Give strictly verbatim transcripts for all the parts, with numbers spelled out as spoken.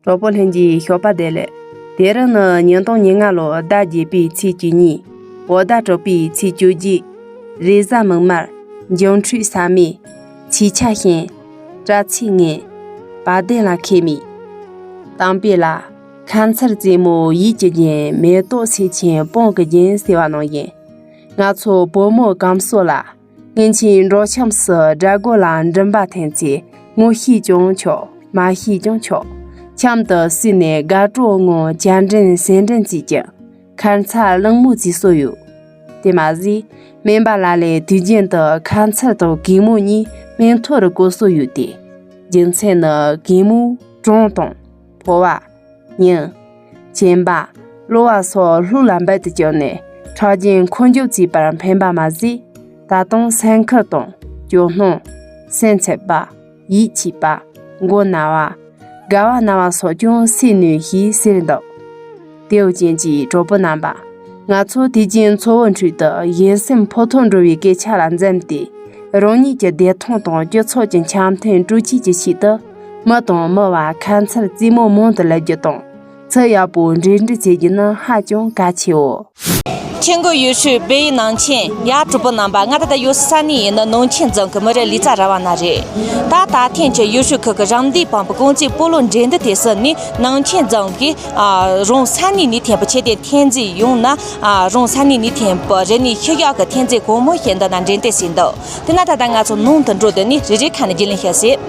གྲོགས་པོ་ལྷན་རྒྱས་ཞོགས་པ་བདེ་ལེགས། དེ་རིང་ནི་ཉིས་སྟོང་ཉེར་ལྔ་ལོའི་ཟླ་བརྒྱད་པའི་ཚེས་བཅུ་གཉིས། བོད་ཟླ་དྲུག་པའི་ཚེས་བཅོ་བརྒྱད། རེས་གཟའ་མིག་དམར། འབྱུང་འཕྲོད་ས་མེ། ཚེས་ཆ་ཤིང་། སྤྲ་ཚིལ་ངན། བ་དན་ལ་མཁས་མེད། གཏམ་དཔེ་ལ། ཁ་མཚར་རྩེ་མོ་ཡིད་ཀྱི་རྒྱན། མེ་ཏོག་སེར་ཆེན་སྤང་གི་རྒྱན་ཟེར་བ་ནང་བཞིན། ང་ཚོ་བོད་མི་གམ་སོ་ལ། སྔོན་ཆད་འབྲོག་འཆམ་སུ་དགྲ་རྒོལ་ལ་མགྲིན་པ་འཐེན་ཚེ། ངོ་ཤེས་ཀྱང་ཆོག། མ་ཤེས་ཀྱང་ཆོག། འཆམ་དུ་བསུས་ནས་དགའ་སྤྲོའི་ངང་བྱ་མགྲིན་ཟེར་མགྲིན་བརྩེས་ཀྱང་། ཁ་མཚར་གླེང་མོ་བརྩེས་སྲོལ་ཡོད། དེ་མ་ཟད། སྨན་པ་ལ་ལས་དུས་རྒྱུན་དུ་ཁ་མཚར་དང་གད་མོ་གཉིས་སྨན་ཐོ་རུ་བཀོལ་སྲོལ་ཡོད་དེ། རྒྱུ་མཚན་ནི་གད་མོ་གྲང་དང་། ཕོ་བ། སྙིང་། གཅིན་པ། གློ་བ་སོགས་ལྷུག་ལ་འབུད་དུ་བཅུག་ནས་ཁྲག་རྒྱུན་འཁོར་འཇོག་བྱེད་པར་ཕན་པ་མ་ཟད། ད་དུང་སེམས་ཁུར་དང་། སྐྱོ་སྣང་། སེམས་ཚིག་པ། ཡིད་ཆེས་པ། མགོ་ན་བ། དགའ་བ་ན་བ་སོགས་ཀྱང་སེལ་ནུས་ཞེས་ཟེར་འདུག། དེའི་རྐྱེན་གྱིས་གྲོགས་པོ་རྣམ་པ། ང་ཚོ་དུས་རྒྱུན་འཚོ་བའི་ཁྲོད་དུ་གཞན་སེམས་ཕོག་ཐུག་འགྲོ་བའི་སྐད་ཆ་ལ་འཛེམས་ཏེ། རང་ཉིད་ཀྱི་བདེ་ཐང་དང་སྤྱི་ཚོགས་ཀྱི་འཆམ་མཐུན་སྤྲོ་སྐྱིད་ཀྱི་ཆེད་དུ། མི་དང་མི་བར་ཁ་མཚར་རྩེ་མོ་མང་དུ་སླེབས་རྒྱུ་དང་། ཚུལ་ཡག་པོ་འབྲེལ་འདྲིས་བྱེད་རྒྱུ་ནི་ཧ་ཅང་གལ་ཆེའོ། ཆེན་གོ་ཡུལ་ཤུལ་བལ་ཡུལ་ནང་ཆེན་ཡ་གྲོགས་པོ་རྣམ་པ། ང་ད་ལྟ་ཡོད་ས་ནི་ཡིན་ན་ནང་ཆེན་རྫོང་གི་མི་རབས་ལི་ཙ་ར་བ་ན་རེད། ད་ད་ཐེངས་ཀྱི་ཡུལ་ཤུལ་ཁུལ་གྱི་རམ་འདེགས་པང་པོ་ཀོང་ཙེ་སྤོ་ལོ་འགྲན་བསྡུར་དེ་སུ་ནི་ནང་ཆེན་རྫོང་གིས་ཨ་རང་ས་ནི་ནི་ཐེན་པོ་ཆེ་དེ་ཐེན་ཙེ་ཡོང་ན། ཨ་རང་ས་ནི་ནི་ཐེན་པོ་རེ་ནི་ཤི་ཡག་གི་ཐེན་ཙེ་གོང་མོ་ཞིག་འདི་ན་འགྲན་བསྡུར་ཟིན་འདུག། དེ་ན་ད་ལྟ་ང་ཚོ་ནང་དུ་འགྲོ་དུ་ནི་རེ་རེ་ཁ་ནས་རྒྱུས་ལོན་བྱ་སྲིད།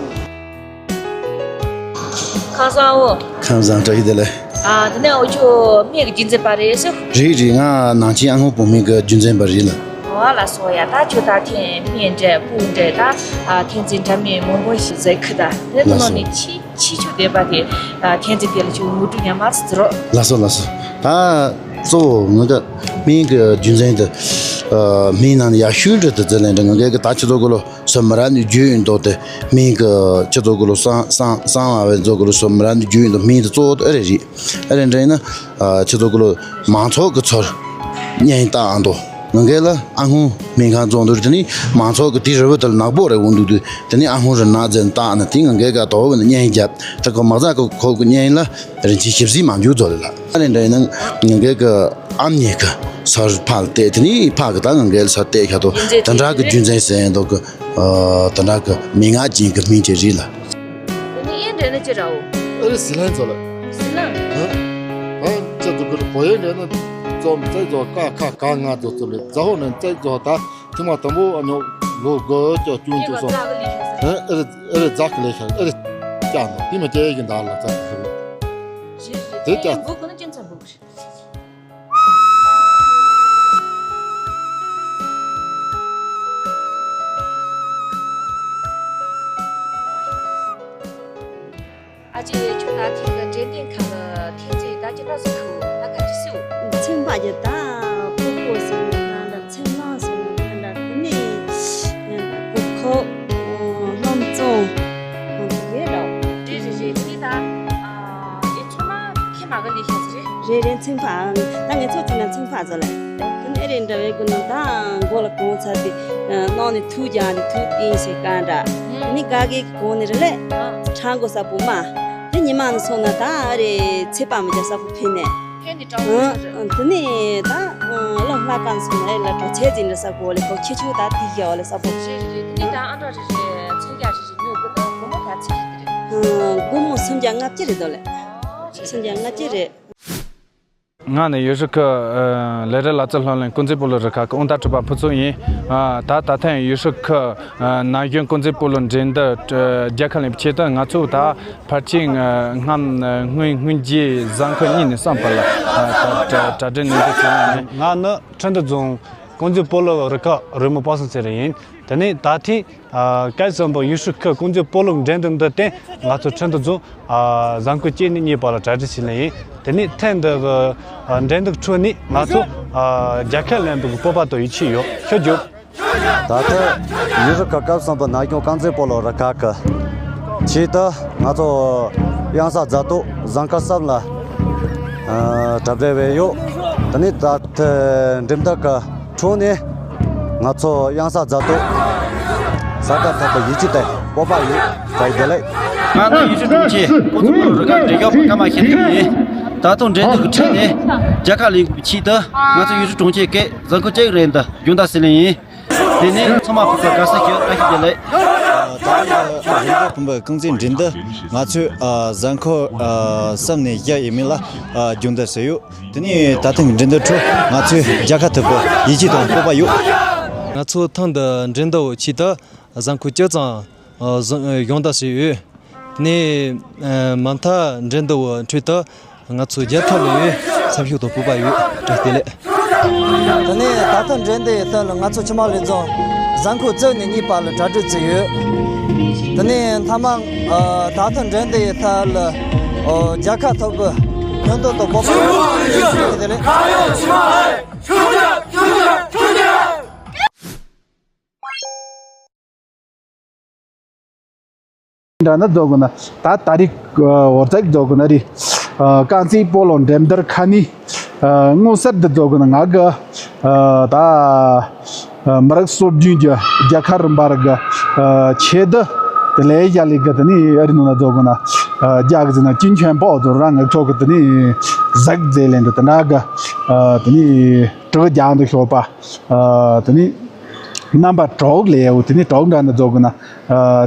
ཁམས་བཟང་འོ། ཁམས་བཟང་། བཀྲ་ཤིས་བདེ་ལེགས། ཨ། དེ་ནས་འུ་ཆོ་སྨན་གྱི་རྒྱུན་འཛིན་པ་རེད་ཟེར། རེད་རེད། ང་ནང་ཆེན་ཨ་སྔོན་བོད་སྨན་གྱི་རྒྱུན་འཛིན་པ་རེད་ལ། འོ་ལགས་སོ། ཡ། ད་ཁྱོད་ད་ཐེངས་སྨན་འདྲ་སྤུ་འདྲ་ད། ཨ། ཐེན་ཙེ་འདྲ་མིན་མང་པོ་ཞིག་བཟས་ཁུ་ད། དེ་ནང་ནས་ཆེས་ཆེས་ཆུ་ལྡན་པ་དེ། ཨ། ཐེན་ཙེ་དེ་ལ་ཁྱོད་ངོ་སྤྲོད་ཉམས་མ་སུ་ཟེར་རོགས། ལགས་སོ་ལགས་སོ། ད་གཙོ་བོ་ང་གི་སྨན་གྱི་རྒྱུན་འཛིན་དུ། ཨ། སྨན་ནང་ནས་ཡག་ཤོས་འདྲ་དུ་འཛིན་ལེན་འདྲ་ང་གི་ད་ཁྱེད་ཚོ་གོ་ལོ། སོ་མི་ར་ནི་རྒྱུ་ཡིན་མདོག་དེ་སྨན་གྱི་སྤྱི་ཚོགས་ཀྱི་ལོ་གསང་གསང་གསང་བ་བའི་ཚོགས་ཀྱི་ལོ་སོ་མི་ར་ནི་རྒྱུ་ཡིན་མདོག་སྨན་དེ་གཙོ་བོ་དེ་ཨེ་རེད་རེད། ཨེ་རེད་འདྲ་ཡིན་ན། ཨ། སྤྱི་ཚོགས་ཀྱི་ལོ་མང་ཚོགས་ཀྱི་ཚོར་གཉེན་བཏགས་ཨ་མདོག་ང་གས་ལ་ཨ་སྔོན་སྨན་ཁང་བཙོང་དུས་དེ་ནི་མང་ཚོགས་ཀྱི་དེ་རི་བོ་དེ་ལ་ནག་པོ་རེ་འོང་འདུག་དུས་དེ་ནི་ཨ་སྔོན་རི་ནག་འཛིན་བཏགས་ན་དེ་ང་གས་ཀ་དོ་བོ་ནི་གཉེན་རྒྱབ་དེ་ཀ་མ་ཟ་ཀ་ཁོག་གི་གཉེན་ལ། རིན་ཆེན་ཞིབ་གཟིགས་མ་འཇུག་རྫོགས་ལ། ཨ་ནི་འདྲ་ཡིན་ན་ང་གའི་གི་ཨམ་ཉེ་གི་སར་ཕར་བལྟས་དེ་ནི་ཕ་གི་ད་ང་གའི་སར་བལྟས་ཁ་དོ་དེ་འདྲ་གི་རྒྱུ་མཚན་ཟེར་ཡིན་མདོག་གི། ཨ། དེ་འདྲ་གི་མན་ངག་ཅན་གི་སྨན་གྱི་རིགས་ལ། དེ་ནི་ཨེ་འདྲ་ནི་ཅི་ར་འོ། ཨེ་རེད་ཟི་ལན་ཚོ་ལ། ཟི་ལན། ཨ། ཨ། ཅི་ཚོ་གི་བོ་ཡེ་འདྲ་ན་ཙོམ་ཙེ་ཚོ་ཀ་ཁ་ག་ང་ཚོ་ཚོ་ལ་ཛ་ཧོ་ནན་ཙེ་ཚོ་ད། ཐེངས་མ་དང་པོ་ཨ་ཉོ་ལོ་དགུ་བཅུ་བཅུ་གཅིག་སོང་། ཨེ་རེད་ཨེ་རེད་ཛག་གི་ལས་ཤག་ཨེ་རེད་ཀྱང་ནོ་དེ་མ་སྐྱེ་གི་འདའ་ལ་ཙག་གི་རེད། དེ་ཀྱང་། ཨ་ཅེ་ཁྱོད་ད་ཐེངས་ཀྱི་འགྲེམས་སྟོན་ཁང་གི་ཐེངས་ཚེ་ད་ཅི་ད་སུ་ཁུ་ད་ག་ཅི་སུ། ཚིང་པ་ཅི་ད་ཕུ་ཁོ་སུ་ན་ད་ཚིང་ལང་སུ་ན་ད་ད་ནི་ཕུ་ཁོ་ལྷམ་བཙོང་ཡོད་ར། རེད་རེད་རེད། དེ་ད་ཨ་ཡི་ཚོ་ན་ཁེ་མ་གི་ལས་ཤ་ཟི་རེད། རེད་རེད། ཚིང་པ་ད་ངེད་ཚོ་ཚིང་ན་ཚིང་པ་ཟོ་ལ་ད་ནི་ཨེ་རེད་འདྲ་བའི་གི་ནང་ད་མགོ་ལ་གོང་ཚ་དེ་ནང་ནས་ཐུག་རྒྱག་ནས་ཐུག་བསྟན་ཞེས་ག་འདྲ་ནི་ག་གེ་གོང་ནས་རེད་ལས་ཁྲང་གོ་ས་པོ་མ། དེ་ཉི་མ་ནས་སོང་ན་ད་ཨ་རེ་ཚེ་དཔག་མེད་ཀྱི་ས་ཕོ་ཕེབས་ནས། ཕན་ནི་དྲག་པོ་ཆགས་རེད། དེ་ནས་ད་ལོ་ལྔ་གང་སོང་ན་ཨེ་ལ་གྲོ་ཆས་འཛིན་རེད་ས་ཕོ་ལས་ཁོ་ཁྱི་ཆུ་ད་དེ་གི་འོ་ལས་ས་ཕོ། རེད་རེད་རེད། དེ་ནས་ད་ཨ་འདྲ་རེད་རེད། ཚོན་རྒྱག་རེད་རེད། ནུས་དགོས་ན་སྒོར་མོ་ད་ཚིག་རེད་རེད། སྒོར་མོ་སུམ་བརྒྱ་ལྔ་བཅུ་རེད་དོ་ལས། སུམ་བརྒྱ་ལྔ་བཅུ་རེད། ང་ནི་ཡུལ་ཤུལ་ཁུལ་ལས་རིགས་ལག་རྩལ་སློབ་གླིང་ཀུན་གཟིགས་སྤོ་ལོ་རུ་ཁག་གི་དབང་ཐང་གྲུབ་པ་ཕུན་ཚོགས་ཡིན། ད་ད་ཐེངས་ཡུལ་ཤུལ་ཁུལ་ན་གཞོན་ཀུན་གཟིགས་སྤོ་ལོ་འགྲན་བསྡུར་རྒྱལ་ཁ་ལེན་པའི་ཆེད་དུ་ང་ཚོ་ད་ཕལ་ཆེར་སྔ་སྔོན་སྔོན་རྗེས་གཟའ་འཁོར་གཉིས་ནས་གསུམ་བར་ལ་གྲ་གྲ་སྒྲིག་ནན་པོ་བྱས་ནས། ང་ནི་ཁྲིན་ཏུ་རྫོང་ཀུན་གཟིགས་སྤོ་ལོ་རུ་ཁག་རོལ་མོ་སྤ་སེང་ཟེར་བ་ཡིན། དེ་ནས་ད་ཐེངས་སྐབས་གསུམ་པ་ཡུལ་ཤུལ་ཁུལ་ཀུན་གཟིགས་སྤོ་ལོ་འགྲན་བསྡུར་འདི་སྟེང་ང་ཚོ་ཁྲིན་ཏུ་རྫོང་གཟའ་འཁོར་གཅིག་ནས་གཉིས་བར་ལ་གྲ་སྒྲིག་བྱས་ནས་ཡིན། དེ་ནས་ཐེངས་འདི་གི་འགྲན་བསྡུར་ཁྲོད་ནས་ང་ཚོ་རྒྱལ་ཁ་ལེན་པའི་སྤོབས་པ་དང་ཡིད་ཆེས་ཡོད། ཤོད་རྒྱུ། ད་ལྟ་ཡུལ་ཤུལ་ཁུལ་སྐབས་གསུམ་པ་ན་གཞོན་ཀུན་གཟིགས་སྤོ་ལོ་རུ་ཁག་གི་ཆེད་དུ་ང་ཚོ་གཡང་ས་རྫ་ཏོ་གཟའ་འཁོར་གསུམ་ལ་གྲ་སྒྲིག་བྱས་ཡོད། དེ་ནས་ད་ལྟ་འགྲན་བསྡུར་གི་ཁྲོད་ནས་ང་ཚོ་གཡང་ས་རྫ་ཏོ་གཟའ་སྐར་ཐོབ་པའི་ཡིད་ཆེས་དང་སྤོབས་པ་ཡོད། བཀྲ་ཤིས་བདེ་ལེགས། ང་ནི་ཡུལ་ཤུལ་གྲོང་ཁྱེར་ཀོང་ཙུའུ་སྤོ་ལོ་རུ་ཁག་འབྲེལ་ཡོད་པ་ཀརྨ་ཤེས་རབ་ཡིན། ད་དུང་འགྲན་བསྡུར་གྱི་ཁྲོད་ནས་རྒྱལ་ཁ་ལེན་དགོས་པའི་ཆེད་དུ་ང་ཚོ་ཡུལ་ཤུལ་གྲོང་ཁྱེར་གྱི་གཟའ་འཁོར་བཅུ་གི་རིང་དུ་རྒྱུན་ལྡན་སྲིད་གླེང་ཡིན། དེ་ནས་ཚང་མ་ཕུལ་བ་དགའ་བསུ་ཞུ། བཀྲ་ཤིས་བདེ་ལེགས། ད་ལྟ་ཧོང་ཀོང་བོན་པོའི་རྐང་རྩེད་འགྲན་བསྡུར་ང་ཚོས་ཨ་གཟའ་འཁོར་ཨ་གསུམ་ནས་བཞི་ཡས་མས་ལ་ཨ་རྒྱུན་ལྡན་བྱས་ཡོད། དེ་ནས་ད་ཐེངས་འགྲན་བསྡུར་ཁྲོད་ང་ཚོས་རྒྱལ་ཁ་ཐོབ་པའི་ཡིད་ཆེས་དང་སྤོབས་པ་ཡོད། ང་ཚོ་ཐེངས་འདིའི་འགྲན་བསྡུར་ཆེད་དུ་གཟའ་འཁོར་བཅུ་ཙམ་ཨ་བཟུང་ཨ་སྦྱོང་བརྡར་བྱས་ཡོད། དེ་ནས་ཨ་མ་མཐའ་འགྲན་བསྡུར་ཁྲོད་དུ་ང་ཚོ་རྒྱལ་ཁ་ལེན་པའི་འཚབ་ཤོས་དང་སྤོབས་པ་ཡོད། བཀྲ་ཤིས་བདེ་ལེགས། དེ་ནས་ད་ལྟ་འགྲན་བསྡུར་ཡི་ཐད་ལ་ང་ཚོ་ཕྱི་མ་ལས་རྫོང་གཟའ་འཁོར་བཅུ་ནས་གཉིས་བར་ལ་གྲ་སྒྲིག་བྱས་ཡོད། དེ་ནས་མཐའ་མ་ཨ་ད་ལྟ་འགྲན་བསྡུར་ཡི་ཐད་ལ་ཨོ་རྒྱལ་ཁ་ཐོབ་པའི་སྨོན་འདུན་དང་སྤོབས་པ་ཡོད། བཀྲ་ཤིས་བདེ་ལེགས། འདྲ་ན་རྫོགས་གི་ན་ད་ད་རེས་ཨ་ཧོར་ཚེག་རྫོགས་གི་ན་རེད། ཨ་རྐང་རྩེད་སྤོ་ལོ་འགྲན་བསྡུར་ཁ་ནས་ཨ་མངོན་གསལ་དུ་རྫོགས་གི་ན་ང་གི་ཨ་ད་ཨ་མི་རིགས་སྲོལ་རྒྱུན་གྱི་རྒྱལ་ཁ་རིམ་པར་གི་ཨ་ཆེད་དུ་དེ་ལས་ཡ་ལི་གི་དེ་ནས་ཨ་རི་ནང་ན་རྫོགས་གི་ན་ཨ་རྒྱ་གི་ཟེར་ན་ཅིན་ཆོན་པོ་རྫོགས་རང་ངག་ཐོག་གི་དེ་ནས་ཟིག་རྫས་ལེན་འགྲོ་དེ་འདྲ་གི་ཨ་དེ་ནས་གྲི་གུ་རྒྱང་དུ་ཤོར་པ། ཨ་དེ་ནས་རྣམ་པ་དྲུག་ལས་འོ་དེ་ནས་དྲུག་འདྲ་ན་རྫོགས་གི་ན་ཨ་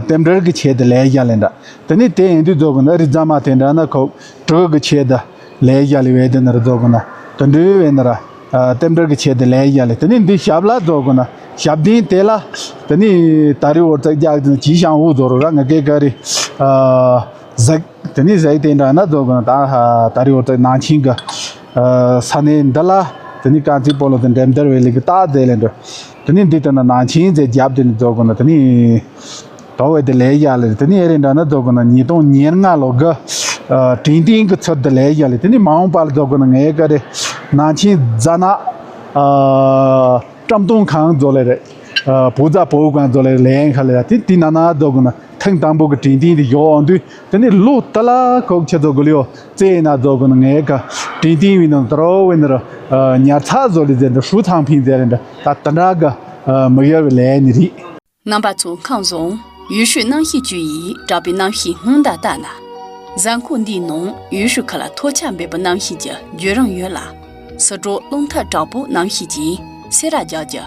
རྟེན་འབྲེལ་གྱི་ཆེད་དུ་ལས་ཡ་ལེན་འདྲ། དེ་ནས་དེ་ཡིན་དུས་རྫོགས་གི་ན་རི་རྫ་མ་དེ་འདྲ་ན་ཁོ་དྲུག་གི་ཆེད་དུ་ལས་ཡ་ལེ་བའི་དེ་ན་རྫོགས་གི་ན་དེ་འདྲའི་བས་ན་ར་ཨ་རྟེན་འབྲེལ་གྱི་ཆེད་དུ་ལས་ཡ་ལེ། དེ་ནས་འདི་ཞབས་ལ་རྫོགས་གི་ན་ཞབས་བརྟན་དེ་ལ་དེ་ནས་ད་རེས་འོ་ཙག་རྒྱག་དེ་ན་ཇི་ཤང་འུ་རྫོགས་རུ་ར་ང་སྐད་ཀ་རེ་ཨ་ཟིག་དེ་ནས་ཟིག་དེ་འདྲ་ན་རྫོགས་གི་ན་ད་ཧ་ད་རེས་འོ་ཙག་ནང་ཆེན་གི་ཨ་ས་གནས་འདི་ལ་དེ་ནས་རྐང་རྩེད་སྤོ་ལོ་དེ་འགྲན་བསྡུར་བའི་ལས་ཀྱི་རྟགས་དེ་ལས་འགྲོ། དེ་ནས་འདི་ལྟར་ན་ནང་ཆེན་ཟེར་རྒྱབ་དེ་ནས་རྫོགས་གི་ན་དེ་ནས་དོ་བའི་དེ་ལས་ཡ་ལེ། དེ་ནས་ཨེ་རེ་འདྲ་ན་རྫོགས་གི་ན་ཉིས་སྟོང་ཉེར་ལྔ་ལོ་གི་ཨ་དྲན་རྟེན་གྱི་ཚུལ་དུ་ལས་ཡ་ལེ། དེ་ནས་མ་འོངས་པ་ལ་རྫོགས་གི་ན་ངའི་ཀ་རེ་ནང་ཆེན་རྫ་ནག་ཨ་བཀྲམ་སྟོན་ཁང་རྫོགས་ལེ་རེད། ཨ་བོད་རྫ་བོད་ཁང་རྫོགས་ལེ་ལས་ཡན་ཁ་ལེ་ཡ་དེ་དེ་ན་ན་རྫོགས་གི་ན་ཐེངས་དང་པོ་གི་དྲན་རྟེན་དེ་ཡོད་འོང་དུས་དེ་ནས་ལོ་དེ་ལ་ཁོག་ཆེ་རྫོགས་གི་ལེ་ཡོད་རྩེ་ཡིན་ན་རྫོགས་གི་ན་ངའི་ཀ་དྲན་རྟེན་བི་ནང་དུ་རོ་བི་ན་ར་ཨ་ཉར་ཚགས་རྫོགས་ལེ་ཟེར་འདྲ་ཧྲུའུ་ཚང་ཕིང་ཟེར་རེ་འདྲ་ད་དེ་འདྲ་གི་ཨ་མི་ཡར་བའི་ལས་ཡ་ནི་རེད། རྣམ་པ་ཚོ་ཁམས་བཟང་། ཡུལ་ཤུལ་རྣམ་ཤེས་བཅུ་ཡིས་བསྒྲགས་པའི་རྣམ་ཤེས་སྔོན་བརྡ་ལྟར་ན། གཟའ་འཁོར་འདིའི་ནང་ཡུལ་ཤུལ་ཁག་ལ་ཐོར་ཅག་འབེབས་པའི་རྣམ་ཤེས་ཀྱི་བརྒྱུད་རིམ་ཡོད་ལ། སྲིད་གྲོགས་རླུང་ཐག་དྲག་པོ་རྣམ་ཤེས་ཀྱིས་སེ་ར་རྒྱག་རྒྱུ།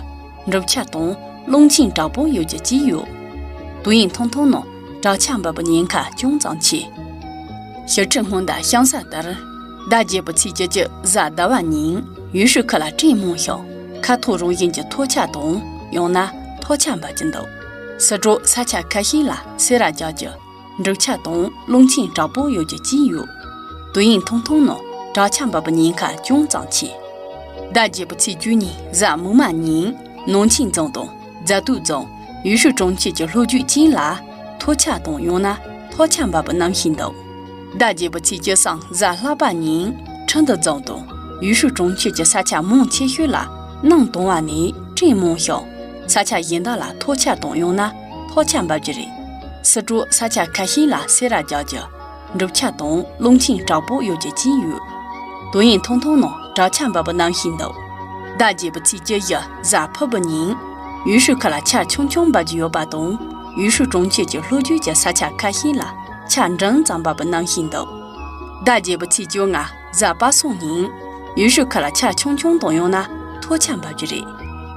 འབྲུག་ཆ་དང་རླུང་ཆེན་དྲག་པོ་ཡོད་རྒྱུ་བཅས་ཡོད། དུས་ཡུན་ཐུང་ཐུང་ནང་དྲག་ཆར་འབབ་པའི་ཉེན་ཁ་ཅུང་ཙམ་ཆེ། ཞི་ཁྲི་སྔོན་བརྡ་གཤམ་གསལ་ལྟར། ཟླ་བརྒྱད་པའི་ཚེས་བཅུ་གཅིག་གཟའ་ཟླ་བ་ཉིན་ཡུལ་ཤུལ་ཁག་ལ་སྤྲིན་མང་ཞིང་ཁ་ཐོར་རང་བཞིན་གྱི་ཐོར་ཅག་དང་ཡང་ན་ཐོར་ཅག་འབབ་ཀྱི་འདུག་སྲིད་གྲོགས་ས་ཆ་ཁ་ཤས་ལ་སེ་ར་རྒྱག་རྒྱུ། འབྲུག་ཆ་དང་རླུང་ཆེན་དྲག་པོ་ཡོད་རྒྱུ་བཅས་ཡོད། དུས་ཡུན་ཐུང་ཐུང་ནང་དྲག་ཆར་འབབ་པའི་ཉེན་ཁ་ཅུང་ཙམ་ཆེ། ཟླ་བརྒྱད་པའི་ཚེས་བཅུ་གཉིས་གཟའ་མིག་དམར་ཉིན་ནང་ཆེན་རྫོང་དང་རྫ་སྟོད་རྫོང་ཡུལ་ཤུལ་གྲོང་ཁྱེར་གྱི་ལྷོ་རྒྱུད་བཅས་ལ་ཐོར་ཅག་དང་ཡང་ན་ཐོར་ཅག་འབབ་པའི་རྣམ་ཤེས་འདུག་ཟླ་བརྒྱད་པའི་ཚེས་བཅུ་གསུམ་གཟའ་ལྷག་པ་ཉིན་ཁྲི་འདུ་རྫོང་དང་ཡུལ་ཤུལ་གྲོང་ཁྱེར་གྱི་ས་ཆ་མང་ཆེ་ཤོས་ལ་གནམ་དྭངས་བ་ནས་སྤྲིན་མང་ཞིང་ས་ཆ་གཞན་དག་ལ་ཐོར་ཅག་དང་ཡང་ན་ཐོར་ཅག་འབབ་རྒྱུ་རེད། སྲིད་གྲོགས་ས་ཆ་ཁ་ཤས་ལ་སེ་ར་རྒྱག་རྒྱུ། འབྲུག་ཆ་དང་རླུང་ཆེན་དྲག་པོ་ཡོད་རྒྱུ་བཅས་ཡོད། དུས་ཡུན་ཐུང་ཐུང་ནང་དྲག་ཆར་འབབ་པའི་རྣམ་ཤེས་འདུག་ཟླ་བརྒྱད་པའི་ཚེས་བཅུ་བཞི་གཟའ་ཕུར་བུ་ཉིན་ཡུལ་ཤུལ་ཁག་ལ་ཆར་ཆུང་ཆུང་འབབ་རྒྱུ་ཡོད་པ་དང་ཡུལ་ཤུལ་གྲོང་ཁྱེར་གྱི་ལྷོ་རྒྱུད་ཀྱི་ས་ཆ་ཁ་ཤས་ལ་ཆར་འབྲིང་ཙམ་འབབ་པའི་རྣམ་ཤེས་འདུག་ཟླ་བརྒྱད་པའི་ཚེས་བཅོ་ལྔ་གཟའ་པ་སངས་ཉིན་ཡུལ་ཤུལ་ཁག་ལ་ཆར་ཆུང་ཆུང་དང་ཡང་ན་ཐོར་ཆར་འབབ་རྒྱུ་རེད།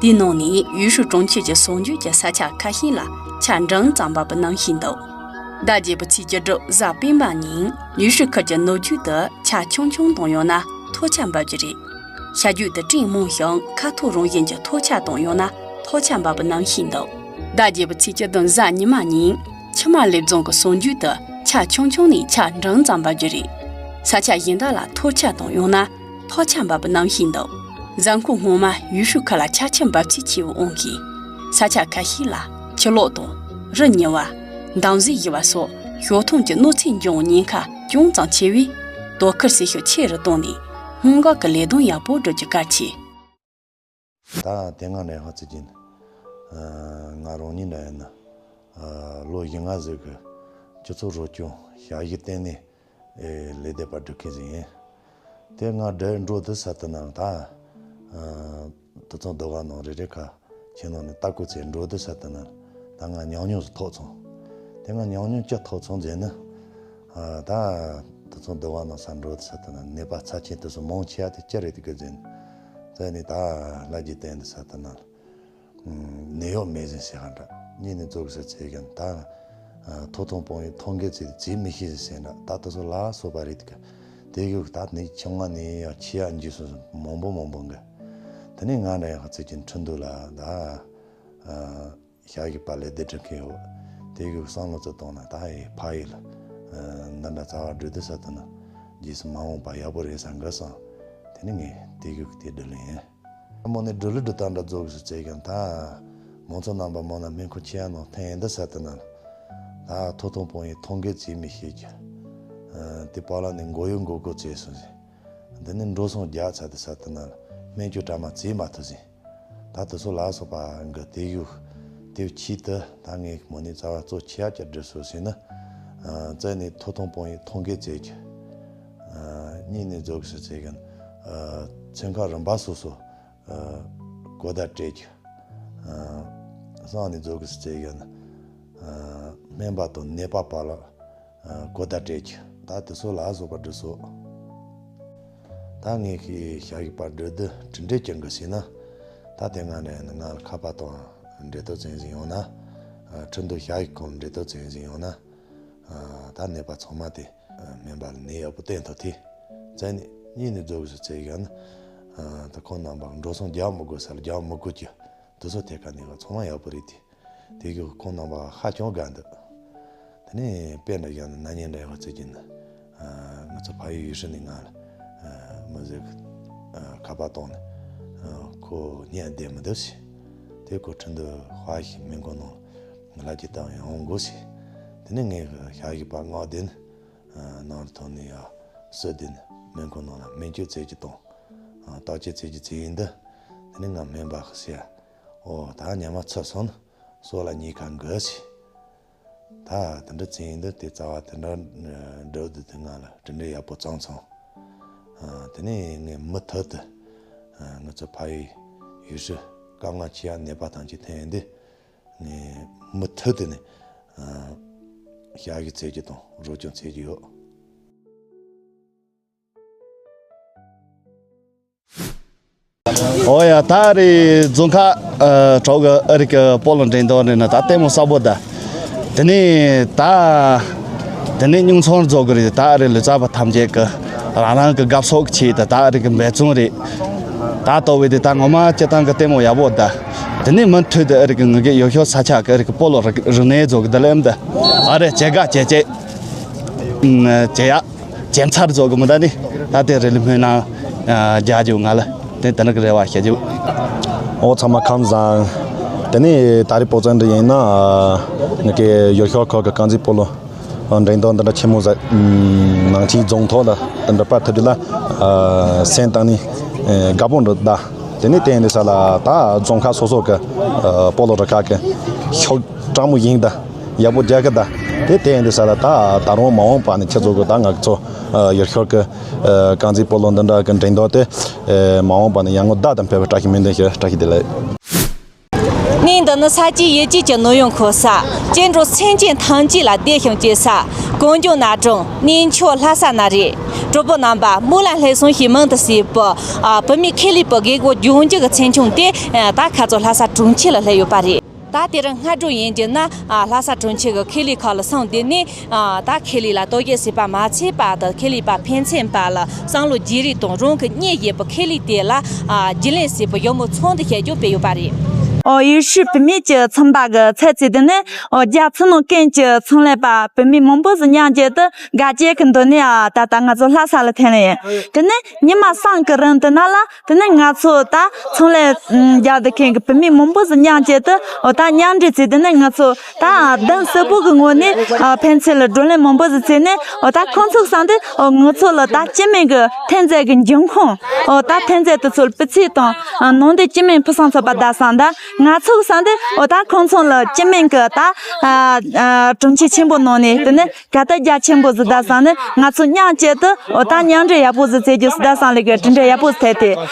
དེའི་ནང་ནས་ཡུལ་ཤུལ་གྲོང་ཁྱེར་གྱི་ཟུང་འཇུག་གི་ས་ཆ་ཁ་ཤས་ལ་ཆར་འབྲིང་ཙམ་འབབ་པའི་རྣམ་ཤེས་འདུག་ཟླ་བརྒྱད་པའི་ཚེས་བཅུ་དྲུག་གཟའ་སྤེན་པ་ཉིན་ཡུལ་ཤུལ་ཁག་གི་ནུབ་རྒྱུད་དུ་ཆར་ཆུང་ཆུང་དང་ཡང་ན་ཐོར་ཆར་འབབ་རྒྱུ་རེད། ཤར་རྒྱུད་དུ་སྤྲིན་མང་ཞིང་ཁ་ཐོར་རང་བཞིན་གྱི་ཐོར་ཆར་དང་ཡང་ན་ཐོར་ཆར་འབབ་པའི་རྣམ་ཤེས་འདུག་ཟླ་བརྒྱད་པའི་ཚེས་བཅུ་བདུན་གཟའ་ཉི་མ་ཉིན་ཆུ་དམར་ལེབ་རྫོང་གི་ཟུང་འཇུག་ཏུ་ཆར་ཆུང་ཆུང་ནས་ཆར་འབྲིང་ཙམ་འབབ་རྒྱུ་རེད། ས་ཆ་གཞན་དག་ལ་ཐོར་ཆར་དང་ཡང་ན་ཐོར་ཆར་འབབ་པའི་རྣམ་ཤེས་འདུག་གཟའ་འཁོར་སྔོན་མ་ཡུལ་ཤུལ་ཁག་ལ་ཆར་ཆུ་འབབ་ཚད་ཆེ་བའི་དབང་གིས་ས་ཆ་ཁ་ཤས་ལ་ཆུ་ལོག་དང་རི་ཉིལ་བ། འདམ་གཟིག་ཡིབ་པ་སོགས་ཞོགས་མཐོང་གི་གནོད་འཚེ་འབྱུང་བའི་ཉེན་ཁ་ཅུང་ཙམ་ཆེ་བས་དོ་ཁུར་སེལ་ཤུགས་ཆེ་རུ་བཏང་ནས་སྔོན་འགོག་གི་ལས་དོན་ཡག་པོ་སྒྲུབ་རྒྱུ་གལ་ཆེ། ད་དེ་སྔ་ནས་ཧ་ཙི་ཅིན། ང་རང་ཉིད་འདྲ་ཡིན་ན། ལོ་བཞི་ལྔ་ཟིག་གི་སྤྱི་ཚོགས་རོགས་སྐྱོར་ཞབས་ཞུ་བརྟེན་ནས་ལས་སྡེ་པ་སྒྲུབ་མཁན་ཟིག་ཡིན། དེ་ང་འདྲ་འགྲོ་དུས་ས་དེ་ན་ད་དུད་ཚང་སྡེ་བ་ནང་རེ་རེ་ཁ་ཁྱེད་ནང་ནས་ལྟ་སྐོར་ཚེ་འགྲོ་དུས་ས་དེ་ན་ད་ང་ཉམས་མྱོང་ཟིག་ཐོབ་སོང་། དེ་ང་ཉམས་མྱོང་ཅི་ཐོབ་སོང་ཟེར་ན། ཨ། ད་དེ་ཚོ་འདུལ་བ་ནང་ས་འགྲོ་དུ་ས་དེ་ན་ནད་པ་ཚབས་ཆེན་དེ་ཚོ་མང་ཆེ་བ་དེ་ཅི་རེད་དེ་གི་ཟིན། ཙ་ནི་ད་ལྷ་རྗེ་བསྟེན་དུ་ས་དེ་ན་ནད་གཡོག་མེད་ཟིན་ཟེར་ག་འདྲ། གཉིས་ནི་རྫོགས་ཟེར་ཚེ་གན་ད་ཐོ་ཐོང་སྤོང་ཡི་ཐོང་གེ་ཚེ་ཚེ་མི་ཤེས་ཟིན་ཟེར་འདྲ། ད་དེ་ཚོ་ལ་སོགས་པ་རེད་དེ་གི་དེ་གི་ད་ནི་ཆུང་བ་ནི་ཡང་ཆེ་ཡ་འཇུ་སོ་སོ་མང་པོ་མང་པོ་འགའ། དེ་ནི་ང་འདྲ་ཡང་ཚེ་ཀྱི་འཕྲིན་དུ་ལ་ད། ཞག་གི་པ་ལས་བདེ་དྲི་མཁན་ཡོད། དེ་གི་བསམ་བློ་ཚོ་བཏང་ན་ད་ཡི་ཕ་ཡི་ལ་འདི་འདྲ་རྩ་བ་སྒྲུབ་དུ་ས་དུ་ན་རྗེས་སུ་མ་འོངས་པ་ཡག་པོ་རེད་ས་འགའ་སང་། དེ་ནི་ངས་དེ་གི་དེ་སྒྲུབ་ལེན་ཡིན། མོ་ནི་སྒྲུབ་ལུགས་སྒྲུབ་སྟངས་འདྲ་རྫོགས་སུ་བྱེད་ཀྱང་ད་མང་ཚོགས་རྣམ་པ་མང་ན་སྨན་ཁང་ཆེ་ཡ་ནང་འཐེན་ཡིན་འདི་ས་དུ་ན་ད་ཐོ་ཐོང་སྤོང་ཡི་ཐོང་གེ་བྱེད་མི་ཤེས་ཀྱི། དེ་པ་ལ་ནི་མགོ་ཡུ་མགོ་མགོ་བྱས་སོང་ཟེར། འདི་ནི་འགྲོ་སོང་རྒྱག་ཚར་དུ་ས་དུ་ན་སྨན་བཅོས་གྲ་མ་བྱེད་མ་ཐུབ་ཟིན། ད་དེ་ཚོ་ལ་སོགས་པ་གི་དེ་ཡུག་དེ་ཆེད་དུ་ད་ངས་མོ་ནི་རྩ་བ་གཙོ་ཆེ་ཡ་ཅིག་སྒྲུབ་སོ་ཟེར་ན། ཨ། རྩ་ནས་ཐོ་ཐོང་སྤོང་ཡི་ཐོང་གེ་བྱེད་ཀྱི། ཨ། གཉིས་ནས་རྫོགས་སུ་བྱེད་ཀྱི། ཨ། ཚན་ཁག་རིམ་པ་སོ་སོ། ཨ། གོ་བརྡ་སྤྲད་ཀྱི། ཨ། གསང་ནས་རྫོགས་སུ་བྱེད་ཀྱི། ཨ། སྨན་པ་དང་ནད་པ་བར་ལ། གོ་བརྡ་སྤྲད་ཀྱི། ད་དེ་ཚོ་ལ་སོགས་པ་འགྲུབ་སོ། ད་ངས་ཤི་ཞག་གི་པར་འགྲོ་དུ་དྲི་འདྲེ་ཀྱང་གི་ཟིན་ན། ད་དེ་ང་འདྲ་ཡིན་ན་ང་ལ་ཁ་པར་དང་འབྲེལ་གཏོགས་ཚན་ཟིན་ཡོང་ན། ཁྲི་འདུ་ཞག་གི་གོང་འབྲེལ་གཏོགས་ཚན་ཟིན་ཡོང་ན། ད་ནད་པ་ཚང་མ་དེ་སྨན་པ་ལ་ནད་ཡག་པོ་བསྟན་ཐུབ་དེ། བཙན་ནས་གཉིས་ནས་རྫོགས་སུ་བཙལ་ཡོང་ན། ད་ཁོང་རྣམ་པ་འགྲོ་སོང་རྒྱག་མི་དགོས་ས་ལ་རྒྱག་མི་དགོས་ཀྱི། དེ་ཚོ་ཐད་ཀ་ནས་ཚང་མ་ཡག་པོ་རེད་དེ། དེ་གི་ཁོང་རྣམ་པ་ཧ་ཅང་དགའ་འདུག་དེ་ནས་དཔེ་འདྲ་བཞག་ན་ན་ནིང་འདྲ་ཡོད་ཚེ་གྱིན། ང་ཚོ་ཕ་ཡུལ་ཡུལ་ཧྲི་ནས་ང་ལ་མི་ཟིག་ཁ་པར་བཏང་ནས། ཁོ་གཉིད་བསྡད་མི་འདུག་ཟེར། དེ་ཁོ་ཁྲིན་ཏུ་ཧྭ་ཞིག་སྨན་ཁང་ནང་ལ་ལབ་ཀྱི་བཏང་ཡོང་དགོས་ཟེར། དེ་ནས་ངས་ཞག་གི་པར་མངགས་བསྡད་ནས། ནང་ཐོག་ནས་ཡང་སུ་བསྡད་ནས་སྨན་ཁང་ནང་ལ་སྨན་བཅོས་བྱེད་ཀྱི་བཏང་། བརྟག་དཔྱད་བྱེད་ཀྱི་བྱེད་ཡིན་འདི། དེ་ནས་ང་སྨན་པ་ཞིག་ཟེར། ཨོ་ད་ཉི་མ་ཚུད་སོང་ན་སོ་ལ་གཉིས་ཀ་འགོས་ཟེར། ད་དེ་འདྲ་བྱེད་ཡིན་འདི་དེ་རྩ་བ་དེ་འདྲ་འགྲོ་འདི་དེ་ང་ལ་དེ་འདྲ་ཡག་པོ་བཙང་སོང་། དེ་ནས་ངས་མུ་མཐུད་དུ་ང་ཚོ་ཕ་ཡུལ་ཡུལ་ཧྲི་དཀའ་ངལ་ཆེ་ཡ་ནད་པ་ཐམས་ཅད་ཐོན་ཡིན་འདི། ངས་མུ་མཐུད་དུ་ནས་ཞག་གི་བཙལ་རྒྱུ་དང་རོགས་སྐྱོར་བྱེད་ཀྱི་ཡོད། ཨོ་ཡ། ད་རེས་རྫོང་ཁག་གྲོགས་ཀྱི་ཨ་རིག་གི་སྤོ་ལོ་འགྲན་བསྡུར་ནས་ན་ད་ལྟད་མོ་གསར་པོ་ད། དེ་ནས་ད། དེ་ནས་སྙུང་ཚོང་རྫོགས་གི་རེད། ད་ཨ་རིག་ལུས་རྩལ་པ་ཐམས་ཅད་ཀྱི་རང་རང་གི་དགའ་ཕྱོགས་ཀྱི་ཆེད་དུ་ད་ཨ་རིག་གི་འབད་བརྩོན་རེད། ད་ལྟ་བུ་དེ་ད་ངོ་མ་སྤྱི་བཏང་གི་ལྟད་མོ་ཡག་པོ་ད། དེ་ནས་མུ་མཐུད་དུ་ཨ་རིག་གི་ངུ་གེ་ཡོ་ཤོ་ས་ཆ་གི་ཨ་རིག་གི་སྤོ་ལོ་རིག་གནས་རྫོགས་གི་ད་ལེམ་ད། ཨ་རིག་ཇེ་དགའ་ཇེ་ཇེ། ཇེ་ཡག་ཇེ་མཚར་རྫོགས་གི་མི་ད་ནི། ད་དེ་རེ་ལི་སྨོན་ལམ་རྒྱག་རྒྱུ་ང་ལ་དེ་དེ་ནི་གི་རེ་བ་བྱེད་རྒྱུ། ཨོ་ཚང་མ་ཁམས་བཟང་། དེ་ནས་ད་རེས་སྤོ་ཚན་འདི་ཡིན་ན། ངེད་ཀྱི་ཡུལ་ཤོག་ཁག་གི་རྐང་རྩེད་སྤོ་ལོ་འགྲན་བསྡུར་འདི་འདྲ་ཆེན་མོ་ཟིག་ནང་ཆེན་རྫོང་ཐོག་ལ་འདི་འདྲ་སྤར་ཐུབ་རྒྱུ་ལ་སེམས་གཏིང་ནས་དགའ་པོ་འདུག་ད་དེ་ནས་དེ་ཡིན་དུས་ས་ལ་ད་རྫོང་ཁག་སོ་སོ་གི་སྤོ་ལོ་རུ་ཁག་གི་ཤོག་དྲང་མོ་ཡིན་ད། ཡག་པོ་རྒྱག་གི་ད། དེ་དེ་ཡིན་དུས་ས་ལ་ད་ད་རུང་མ་འོངས་པ་ནས་ཁྱེད་ཚོ་གི་ད་ང་ཚོ་ཡུལ་ཤོག་གི་རྐང་རྩེད་སྤོ་ལོ་འདི་འདྲ་གི་འགྲན་བསྡུར་དེ་མ་འོངས་པ་ནས་ཡར་ངོ་ཟླ་དང་ཕེབས་པའི་བཀྲ་ཤིས་སྨོན་འདུན་ཞུ། བཀྲ་ཤིས་བདེ་ལེགས། གནས་འདི་ནི་ས་སྐྱའི་ཡུལ་སྐྱེས་ཀྱི་ནོར་གཡོག་འཁོར་ས། སྐྱེ་འགྲོ་སེམས་ཅན་ཐམས་ཅད་ལ་བདེ་ཞིང་སྐྱིད་ས། གངས་ལྗོངས་ན་གྲོང་གནས་མཆོག་ལྷ་ས་ན་རེད། གྲོགས་པོ་རྣམ་པ་སྨོན་ལམ་ལྷག་སོང་ཞེས་མིང་དུ་གསོལ་བའི་བུད་མེད་ཁེ་ལས་པའི་རྒད་པོ་ལྗོངས་རྒྱུ་གི་ཚན་ཆུང་དེ་ད་ཁ་ཚོ་ལྷ་ས་གྲོང་ཁྱེར་ལ་སླེབས་ཡོད་པ་རེད། ད་དེ་རིང་སྔ་དྲོ་ཡིན་རྒྱུ་ན་ལྷ་ས་གྲོང་ཁྱེར་གྱི་ཁེ་ལས་ཁག་ལ་སོང་བསྡད་ནས་ད་ཁེ་ལས་ལ་ཐོ་བཀོད་བྱས་པ་མ་ཚད་པ་དང་ཁེ་ལས་པ་ཕན་ཚུན་བར་ལ་བསམ་བློ་བརྗེ་རེས་དང་རང་གི་གཉེར་བཞིན་པའི་ཁེ་ལས་དེ་ལ་བརྒྱུད་ལེན་བྱས་པའི་ཡག་མོ་ཚོགས་འདུ་བྱ་རྒྱུ་སྤེལ་ཡོད་པ་རེད། ཨོ་ཡུལ་ཤུལ་བུད་མེད་ཀྱི་ཚོང་པ་གི་ཚད་ཚད་དེ་ནས་ཨོ་རྒྱ་ཚ་ནང་ཀན་གྱི་ཚོང་ལས་པ་བུད་མེད་མང་པོ་ཟིག་མཉམ་བརྒྱུད་དུ་དགའ་སྐྱིད་ཀྱི་འདུག་ནས་ཨ་ད་ལྟ་ང་ཚོ་ལྷ་ས་ལ་ཐོན་ལེ་ཡིན། དེ་ནས་ཉི་མ་སང་གི་རིང་དུ་ན་ལ། དེ་ནས་ང་ཚོ་ད་ཚོང་ལས་རྒྱག་བསྡད་མཁན་གྱི་བུད་མེད་མང་པོ་ཟིག་མཉམ་བྱས་ཏེ་འོ་ད་མཉམ་འབྲེལ་བྱས། དེ་ནས་ང་ཚོ་ད་གདན་སུ་པོ་གི་ངོས་ནས་ཨ་ཕན་ཚུན་ལ་བགྲོ་གླེང་མང་པོ་ཟིག་བྱས་ནས་འོ་ད་ཁོང་ཚོ་གི་བསམ་དུས་འོ་ང་ཚོ་ལ་ད་སྤྱི་སྨན་གྱི་ཐོན་རྫས་ཀྱི་འབྱུང་ཁུངས་འོ་ད་ཐོན་རྫས་དེ་ཚོ་ལ་སྤུས་ཚད་དང་ཨ་ནང་དོན་སྤྱི་སྨན་ཕུན་སུམ་ཚོགས་པ་ད་བསམ་ད་ང་ཚོ་གི་བསམ་དུས་འོ་ད་ཁོང་ཚོ་ལ་སྤྱི་སྨན་གྱི་ད་ཨ་ཨ་གྲོང་ཁྱེར་ཆེན་པོ་ནང་ནས་དེ་ནས། ག་ད་རྒྱ་ཆེན་པོ་ཟིག་ད་བསམ་ནས་ང་ཚོ་མཉམ་བྱས་ཏེ་འོ་ད་མཉམ་འབྲེལ་ཡག་པོ་ཟིག་བྱེད་རྒྱུ་ཟིག་ད་བསམ་ལས་ཀྱི་གྲུབ་འབྲས་ཡག་པོ་ཐེབས་ཏེ་